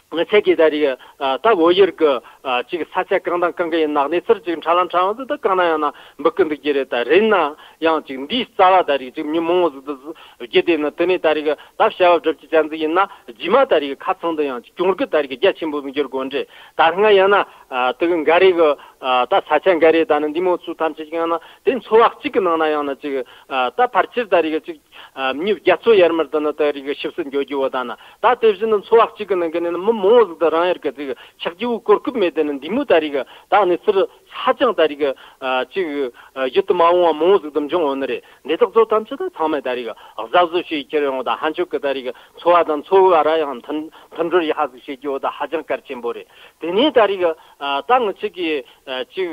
ང་ཚོ་གི་ད་རིག་ཨ་ད་བོད་ཡུལ་གི་ཨ་ཅིག་ས་ཆ་གང་དང་གང་གི་ཡིན་ན་གནས་ཚུལ་ཅིག་ཕྲ་ལ་ཕྲ་བ་ཟིག་ད་གང་ན་ཡང་ན་འབུད་གི་འདུག་གི་རེད། ད་རེད་ན་ཡང་ཅིག་འདིའི་རྩ་བ་ད་རིག་ཅིག་མི་མང་བོ་ཟིག་ཏུ་བརྒྱུད་དེ་ནི་དེ་ནས་ད་རིག་ད་བྱ་བ་སྒྲུབ་ཀྱི་ཅན་ཟིག་ཡིན་ན། རྗེས་མ་ད་རིག་ཁ་ཚང་དུ་ཡང་ཅིག་གྱོང་གི་ད་རིག་རྒྱ་ཆེན་པོ་ཟིག་འགྱུར་དགོས་འདྲེ། ད་སྔ་ཡང་ན་ཨ་དེ་གི་འགའ་རེ་གི་ཨ་ད་ས་ཆ་འགའ་རེ་ད་ནི་འདི་མོ་ཚོ་ཐམས་ཅད་ཀྱང་ན་དེ་འཚོ་བ་གཅིག་གི་ནང་ན་ཡང་ན་ཅིག་ཨ་ད་ཕལ་ཆེར་ད་རིག་ཅིག་ཨ་མི་བརྒྱ་ཚོ་ཡར་མར་དུ་ནི་ད་རིག་ཞིབ་སྲིད་འགྱོ་རྒྱུ་བོ་ད་ན། ད་དེ་བཞིན་དུ་འཚོ་བ་གཅིག་གི་ནང་གི་ནས་ནི་མི་མང་བོ་ཟིག་ཏུ་རང་ཡར་གི་ཅིག་ཆགས་རྒྱུ་བོ་གོ་སྐབས་མེད། དེ་ནི་འདི་མོ་ད་རིག་ད་གནས་ཚུལ་ཧ་ཅང་ད་རིག་ཨ་ཅིག་ཨ་ཡིད་དུ་མ་འོང་བ་མང་བོ་ཟིག་ཏུ་འབྱུང་འོང་ནི་རེད། འདི་དག་ཚོ་ཐམས་ཅད་ད་ཚང་མས་ད་རིག་གཟབ་གཟབ་བྱེད་ཁྱེར་ཡོང་ད་ཕན་ཆོད་གི་ད་རིག་འཚོ་བ་དང་འཚོ་བ་ར་ཡང་མཐུན་མཐུན་སྒྲིལ་ཡག་ཟིག་བྱེད་རྒྱུ་བོ་ད་ཧ་ཅང་གལ་ཆེན་པོ་རེད། དེ་ནས་ད་རིག་ཨ་ད་ང་ཚོ་གི་ཨ་ཅིག་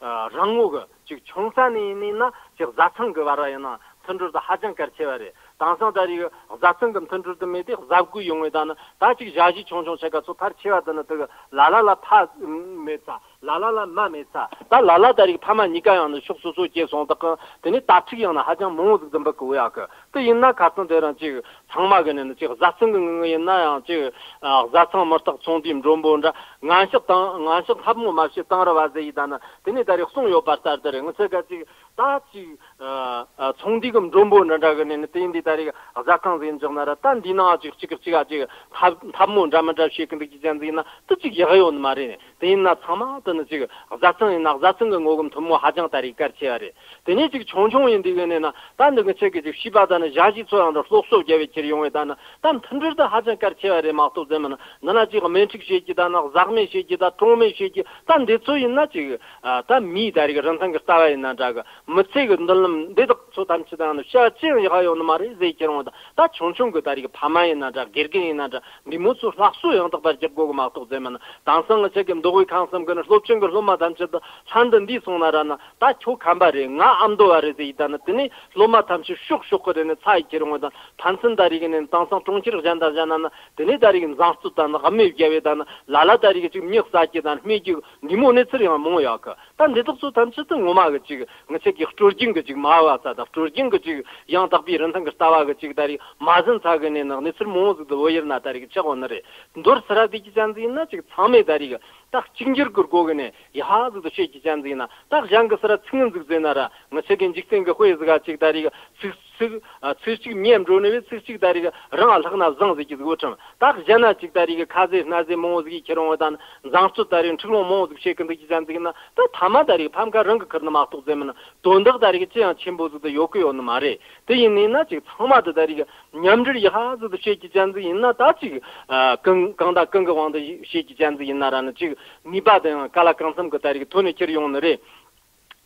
ཨ་རང་ངོ་གི་ཅིག་ཆུང་ས་ནས་ཡིན་ནས་ན་ཅིག་བཟའ་ཚང་གི་བར་ཡིན་ན་མཐུན་སྒྲིལ་དེ་ཧ་ཅང་གལ་ཆེ་བ་རེད། དེང་སང་ད་རེས་བཟའ་ཚང་གི་མཐུན་སྒྲིལ་དེ་མེད་དེ་གཟབ་དགོས་ཡོང་བའི་ད་ནི་ད་ཅིག་ཞ་ཞི་ཆུང་ཆུང་ཆ་ག་ཚོ་ཕལ་ཆེ་བ་དེ་ནི་དེ་གི་ལ་ལ་ལ་ཕ་མེད་ཚ། ལ་ལ་ལ་མ་མེད་ཚ། ད་ལ་ལ་ད་རེས་ཕ་མ་གཉིས་ཀ་ཡང་ནི་ཕྱོགས་སོ་སོ་སྐྱེས་སོང་དག་གི་དེ་ནས་དྭ་ཕྲུག་ཡང་ན་ཧ་ཅང་མང་བོ་ཟིག་དུ་འབུད་གི་འོ་ཡག་གི། དེ་ཡིན་ན་ཁ་སང་དེ་རིང་ཅིག་ཚང་མ་གི་ནི་ནི་ཅིག་བཟའ་ཚང་གི་ངང་ཡིན་ན་ཡང་ཅིག་ཨ་བཟའ་ཚང་མི་རྟག་ཚོང་དུས་མགྲོན་པོ་འདྲ། ངན་ཕྱག་དང་ངན་ཕྱག་ལྷབ་མོ་མ་བྱེད་དང་ར་བ་ཟེར་ཡི་ད་ནི་དེ་ནས་ད་རེས་གསུངས་ཡོད་པ་ལྟར་དུ་རེད། ང་ཚོ་ག་ཅིག་ད་ཅིག་ཨ་ཨ་ཚོང་འདུས་གི་མགྲོན་པོ་འདྲ་འདྲ་གི་ནས་ནི་དེ་ཡིན་དུས་ད་རེས་བཟའ་ཚང་ཟིག་འཇོག་ན་ར་ད་འདི་ནང་ཅིག་གཅིག་གི་གཅིག་ག་ཅིག་ལྷབ་ལྷབ་མོ་འདྲ་མི་འདྲ་བྱེད་གི་འདུག་ཅིག་ཅན་ཟིག་ཡིན་ན་དེ་ཅིག་ཡག་ཡོད་ནི་མ་རེད། དེ་ཡིན་ན་ཚང་མ་དེ་ནི་ཅིག་བཟའ་ཚང་ཡིན་ན་བཟའ་ཚང་གི་ངོ་གི་མཐུན་མོ་ཧ་ཅང་ད་རེས་གལ་ཆེ་བ་རེད། དེ་ནས་ཅིག་ཆུང་ཆུང་ཡིན་དུས་གི་ནས་ན་ད་འདི་ངི་ཆེ་གི་ཅིག་བྱིས་པ་ད་ནི་ཞ་ཞི་ཚོ་ཡང་འདྲ་སློབ་གསོ་རྒྱབ་པའི་ཁྱེར་ཡོང་བའི་ད་ནི་ད་མཐུན་སྒྲིལ་དེ་ཧ་ཅང་གལ་ཆེ་བ་རེད་མ་གཏོགས་ཟེར་མིན་ན་འདི་ན་ཅིག་སྨན་འཁྲུག་བྱེད་ཀྱི་ད་ནི་གཟགས་མེད་བྱེད་ཀྱི་ད་གྲོང་མེད་བྱེད་ཀྱི་ད་འདི་ཚོ་ཡིན་ན་ཅིག་ཨ་ད་མིའི་ད་རེས་རིན་ཐང་གི་ལྟ་བ་ཡིན་ན་འདྲ་གི་མི་ཚེ་གི་མདུན་ལམ་འདི་དག་ཚོ་ཐམས་ཅད་ད་ནི་བྱ་བ་ཅི་ཡང་ཡག་ཡོད་ནི་མ་རེད་ཟེར་ཁྱེར་འོང་ད། ད་ཆུང་ཆུང་གི་ད་རེས་ཕ་མ་ཡིན་ན་འདྲ་དགེ་རྒན་ཡིན་ན་འདྲ་འདི་མོ་ཚོ་སློབ་གསོ་ཡང་དག་པར་རྒྱག་དགོས་གི་མ་གཏོགས་ཟེར་མིན་ན། དེང་སང་ང་ཆ་གི་མདོ་དབུས་ཁམས་གསུམ་གི་ནི་སློབ་ཆེན་གི་སློབ་མ་ཐམས་ཅད་དུ་ལྷན་དུ་འདི་སོང་ན་ར་ན་ད་ཁྱོད་ཁམས་པ་རེད། ང་ཨ་མདོ་བ་རེད་ཟེར་ཡི་ད་ནི་དེ་ནས་སློབ་མ་ཐམས་ཅད་ཤོག་ཤོག་གི་རེད་ནི་ཚ་ཡི་ཁྱེར་འོང་དང་ཕན་ཚུན་ད་རེས་གི་ནི་དེང་སང་གྲོང་ཁྱེར་གཞན་དང་གཞན་ན་ནི་དེ་ནས་ད་རེས་གི་མཛངས་བསྟོད་དང་ནི་དམིགས་བརྒྱབ་པའི་ད་ནི་ལ་ལ་ད་རེས་གི་ཅིག་མྱི་ཟ་གི་དང་སྨྲས་གི་འདི་མོ་གནས་ཚུལ་ཡང་མང་ཡོད་གི། ད་འདི་དག་ཚོ་ཐམས་ཅད་དུ་ངོ་མ་གི་ཅིག་ང་ཆ་གི་སྲོལ་རྒྱུན་གི་ཅིག་མ་བ་ས་དང་སྲོལ་རྒྱུན་གི་ཅིག་ཡང་དག་པའི་རིན་ཐང་གི་ལྟ་བ་གི་ཅིག་ད་རེས་མ་ཟིན་ཚ་གི་ནས་ནག་གནས་ཚུལ་མང་བོ་ཟིག་ཏུ་བོད་ཡུལ་ན་ད་རེས་ཆགས་འོང་ནི་རེད། མདོར་སི་ར་དེ་གི་ཅན་ཟིག་ཡིན་ན་ཅིག་ཚང་མས་ད་རེས་ད་གཅིག་འགྱུར་གི་སྒོ་གི་ནས་ཡ་ཧ་ཟིག་ཏུ་བཤད་ཀྱི་ཅན་ཟིག་ཡིན་ན་ད་གཞན་གི་སི་ར་ཚིག་ངན་ཟིག་ཟེར་ན་ར་ང་ཆ་གི་འཇིག་རྟེན་གི་དཔེ་ཟིག་ག་ཅིག་ད་རེས་ཚིག་ཚིག་ཨ་ཚིག་གཅིག་ཉན་འགྲོ་ནི་བས་ཚིག་གཅིག་ད་རེས་རང་ལྷག་ན་བཟང་ཟེར་གྱི་ཟིག་འོ་ཁྲིམས། ད་གཞན་ན་གཅིག་ད་རེས་ཁ་ཟས་སྣ་ཟས་མང་བོ་ཟིག་ཁྱེར་འོང་བ་དང་མཛངས་བསྟོད་ད་རེས་འཁྲུག་ལོང་མང་བོ་ཟིག་བྱེད་ཀྱི་འདུག་ཅི་ཅན་ཟིག་ན་ད་ཐ་མ་ད་རེས་ཕམ་ཁ་རང་གི་ཁུར་ནི་མ་གཏོགས་ཟེར་མིན་དོན་དག་ད་རེས་ཅི་ཡང་ཆེན་པོ་ཟིག་ཏུ་ཡོད་གི་ཡོད་ནི་མ་རེད། དེ་ཡིན་ནི་ན་ཅིག་ཚང་མ་དུ་ད་རེས་མཉམ་འབྲེལ་ཡ་ཧ་ཟིག་ཏུ་བྱེད་ཀྱི་ཅན་ཟིག་ཡིན་ན་ད་ཅིག་ཨ་གང་གང་དང་གང་གི་དབང་དུ་བྱེད་ཀྱི་ཅན་ཟིག་ཡིན་ན་ར་ནི་ཅིག་ནུས་པ་དང་ཡང་ག་ལ་གང་འཚམ་གི་ད་རེས་ཐོན་ནས་ཁྱེར་ཡོང་ནི་རེད།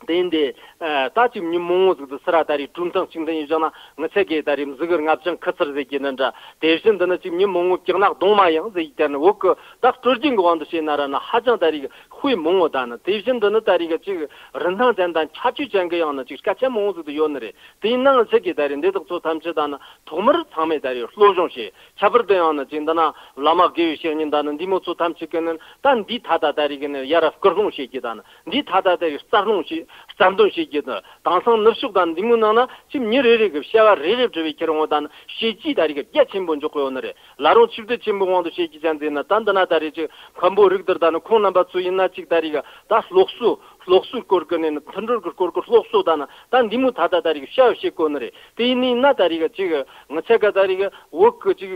དེ་ཡིན་ཏེ། ད་ཅིག་མི་མང་བོ་ཟིག་ཏུ་སི་ར་ད་རེས་གྲུབ་མཐའ་གཅིག་མཐུན་ཡིན་བཞག་ན་ང་ཚོ་གིས་ད་རེས་མཛུ་གུར་ལྔ་བཅིངས་ཁུ་ཚུར་ཟེར་གྱི་འདི་འདྲ། དེ་བཞིན་འདི་ནི་ཅིག་མི་མང་བོ་སྐྱག་ནག་གདོང་མ་ཡང་ཟེར་གྱི་དེ་ནི་བོད་ཀྱི་ད་སྲོལ་རྒྱུན་གྱི་དབང་དུ་བྱས་ན་ར་ན་ཧ་ཅང་ད་རེས་དཔེ་མང་བོ་ད་ནི་དེ་བཞིན་འདི་ནི་ད་རེས་ཅིག་རིན་ཐང་ཅན་དང་ཁྱད་ཆོས་ཅན་གྱི་ཡང་ན་ཅིག་སྐད་ཆ་མང་བོ་ཟིག་ཏུ་ཡོད་ནི་རེད། དེ་ཡིན་ན་ང་ཚོ་གིས་ད་རེས་འདི་དག་ཚོ་ཐམས་ཅད་ད་ནི་ཐོག་མར་ཚང་མས་ད་རེས་སློབ་སྦྱོང་བྱེད། ཁྱད་པར་དུ་ཡང་ན་ཅིག་འདི་ན་བླ་མ་དགེ་བའི་བཤེས་གཉེན་ད་ནི་འདི་མོ་ཚོ་ཐམས་ཅད་ཀྱིས་ནི་ད་འདིའི་ཐད་ད་ད་རེས་ཀྱི་ནི་ཡར་སྐུལ་སློང་བྱེད་ཀྱི་ད་ནི། འདིའི་ཐ་ད་ལྟ་རེ་རྩ་སློང་བྱེད། རྩ་འདོན་བྱེད་ཀྱི་དང་། དེང་སང་ནུབ་ཕྱོགས་དང་འདི་མོའི་ནང་ན་ཅིག་མི་རེ་རེ་གི་བྱ་བ་རེ་རེ་བསྒྲུབས་པའི་ཁྱེར་འོང་དང་བྱས་རྗེས་ད་རེས་ཀྱི་རྒྱ་ཆེན་པོ་འཇོག་གི་ཡོད་ནི་རེད། ལ་རུང་ཆིབས་བསྒྱུར་ཆེན་པོའི་དབང་དུ་བྱེད་ཀྱི་ཅན་ཟེར་ན་ད་འདི་ན་ད་རེས་ཅིག་མཁན་པོ་རིགས་བསྡུར་དང་ནི་ཁོང་རྣམ་པ་ཚོ་ཡིན་ན་ཅིག་ད་རེས་ཀྱི་ད་སློབ་གསོ། སློབ་གསོའི་སྐོར་གྱི་ནས་ནི་མཐུན་སྒྲིལ་གྱི་སྐོར་གྱི་སློབ་གསོ་དང་ནི་ད་འདི་མོའི་ཐ་ད་ད་རེས་ཀྱི་བྱ་བ་བྱེད་དགོས་ནི་རེད། དེ་ཡིན་ནི་ན་ད་རེས་ཀྱི་ཅིག་ང་ཚོ་ག་ད་རེས་ཀྱི་བོད་ཀྱི་ཅིག་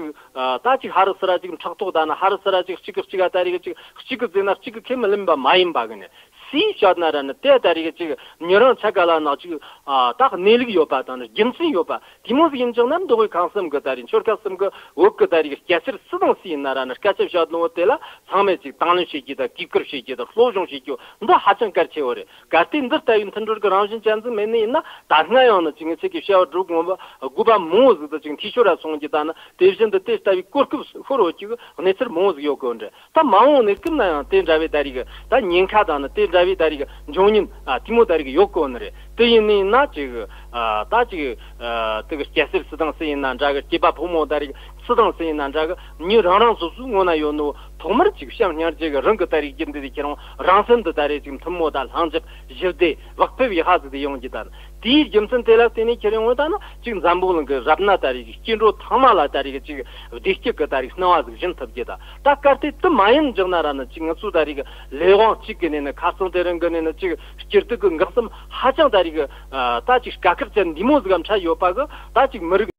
ད་ཅིག་ཧ་རི་སི་ར་ཅིག་ཕྲག་དོག་དང་ནི་ཧ་རི་སི་ར་ཅིག་གཅིག་གི་གཅིག་ག་ད་རེས་ཀྱི་ཅིག་གཅིག་གི་ཟེར་ན་གཅིག་གི་ཁས་མི་ལེན་པ་མ་ཡིན་པ་གི་ནས། སུས་བཤད་ན་ར་ནི་དེ་ད་རེས་ཅིག་མྱི་རང་ཆ་ག་ལ་ནག་ཅིག་ཨ་ད་གནས་ལུགས་ཡོད་པ་དང་ནི་རྒྱུ་མཚན་ཡོད་པ་དེ་མོ་ཟིག་ཡིན་ཅིག་ན། མདོ་དབུས་ཁམས་གསུམ་གི་ད་རེས་ཆོལ་ཁ་གསུམ་གི་བོད་གི་ད་རེས་སྐྱ་སེར་སུ་དང་སུ་ཡིན་ན་ར་ནི་སྐད་ཆ་བཤད་ནོ་དེ་ལ་ཚང་མས་ཅིག་དང་ལེན་བྱེད་རྒྱུ་དང་གུས་བཀུར་བྱེད་རྒྱུ་དང་སློབ་སྦྱོང་བྱེད་རྒྱུ་འདི་ཧ་ཅང་གལ་ཆེ་བོ་རེད། གལ་ཏེ་འདི་ལྟ་བུའི་མཐུན་སྒྲིལ་གྱི་རང་བཞིན་ཅན་ཟིག་མེད་ནི་ཡིན་ན། ད་སྔ་ཡང་ནི་ཅིག་ངེད་ཚོ་གི་བྱ་བ་སྒྲུབ་དགོས་པ་དགོས་པ་མང་བོ་ཟིག་ད་ཅིག་འཐུས་ཤོར་ར་སོང་གི། ད་ནི་དེ་བཞིན་དུ་དེ་ལྟ་བུའི་གོ་སྐབས་ཤོར་བོ་ཅིག་གནས་ཚུལ་མང་བོ་ཟིག་ཡོད་གི་འདྲ། ད་མ་འོངས་ནས་སྐབས་ན་ཡང་དེ་འདྲ་བའི་ད་རིགས་ད་ཉེན་ཁ་དང་ནི་དེ་འདྲ་བའི་ད་རིགས་འབྱུང་ཉེན་ཨ་དེ་མོ་ད་རིགས་ཡོད་གི་ནི་རེད། དེ་ཡིན་ནི་ཡིན་ན་ཅིག་ཨ་ད་ཅིག་ཨ་དེ་གི་སྐྱ་སེར་སུ་དང་སུ་ཡིན་ན་འདྲ་གི། སྐྱེས་པ་ཕོ་མོ་ད་རིགས་སུ་དང་སུ་ཡིན་ན་འདྲ་གི། མྱི་རང་རང་སོ་སོའི་ངོ་ན་ཡོད་ནོ་ཐོག་མར་ཅིག་བྱམས་སྙིང་རྗེ་གི་རང་གི་ད་རིགས་རྒྱུད་འདི་དེ་ཁྱེད་རང་རང་སེམས་འདི་ད་རེས་ཅིག་མཐུན་མོ་དང་ལྷིང་འཇགས་ཞི་བདེ་བག་ཕེབས་ཡག་ཧ་ཟིག་དེ་ཡོང་གི། ད་ནི་དེའི་རྒྱུ་མཚན་དེ་ལ་བརྟེན་ནས་ཁྱེད་རང་ངོ་ད་ནི་ཅིག་འཛམ་བུ་གླིང་གི་རབ་ན་ད་རེས་ཀྱི་སྐྱེ་འགྲོ་ཚང་མ་ལ་ད་རེས་ཀྱི་ཅིག་བདེ་སྐྱིད་ཀྱི་ད་རེས་སྣང་བ་ཟིག་སྦྱིན་ཐུབ་ཀྱི། ད་ད་གལ་ཏེ་དེ་མ་ཡིན་ཅིག་ན་ར་ནི་ཅིག་ང་ཚོ་ད་རེས་ཀྱི་ལས་དབང་གཅིག་གི་ནས་ནི་ཁ་སང་དེ་རིང་གི་ནས་ནི་ཅིག་སྤྱིར་སྡུག་གི་འགག་སེམས་ཧ་ཅང་ད་རེས་ཀྱི་ད་ཅིག་དཀའ་ཁག་ཅན་འདི་མོ་ཟིག་ག་འཕྲད་ཡོད་པ་གི། ད་ཅིག་མི་རིགས་